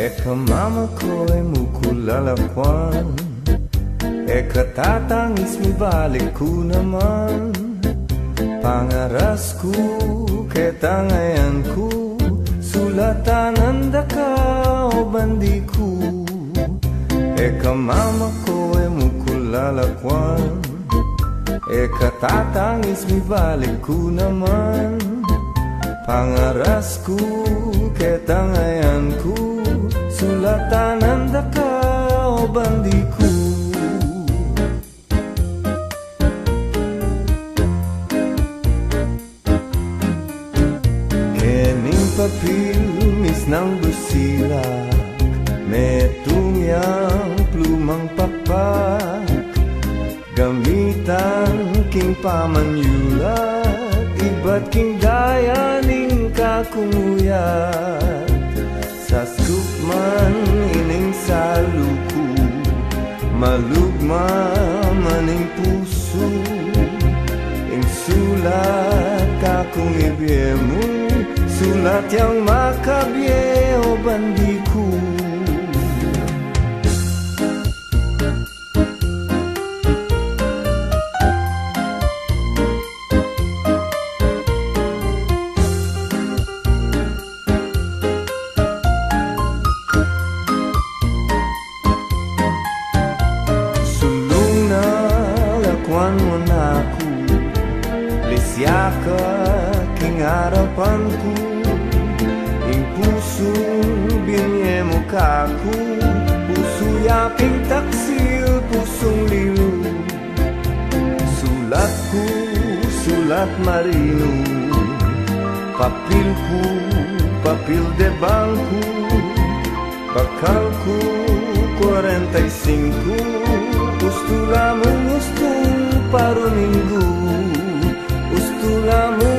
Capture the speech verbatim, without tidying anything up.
Eka mama ku e mu ku lalakuan, eka tatang is mibalik ku naman. Pangaras ku, keta ngayan ku, sulatan nanda ka, o bandi ku. Eka mama ku e mu ku lalakuan, eka tatang is mibalik ku naman. Pangaras ku, keta ngayan ku, sulatan nanda ka, o bandi ku. Kening papil misnang busilak, metung yang plumang pakpak, gamitan king pamanyulat, ibat king daya ning kakung uyat. Saskup man ining salu ku, malugma man ing pusu, ing sulat kakung ibie mu, sulat yang makabie, o bandi ku. Sulung na lakuan mu na ku, lisya ka king arapan ku. Ing pusung binie mu kaku, pusu ya pin taksil, pusung lilu. Sulat ku, sulat marinu, papil ku, papil de bangku, bakal ku, kwarenta y singku, ustula mu, ustung pa Ruminggu, ustula mu,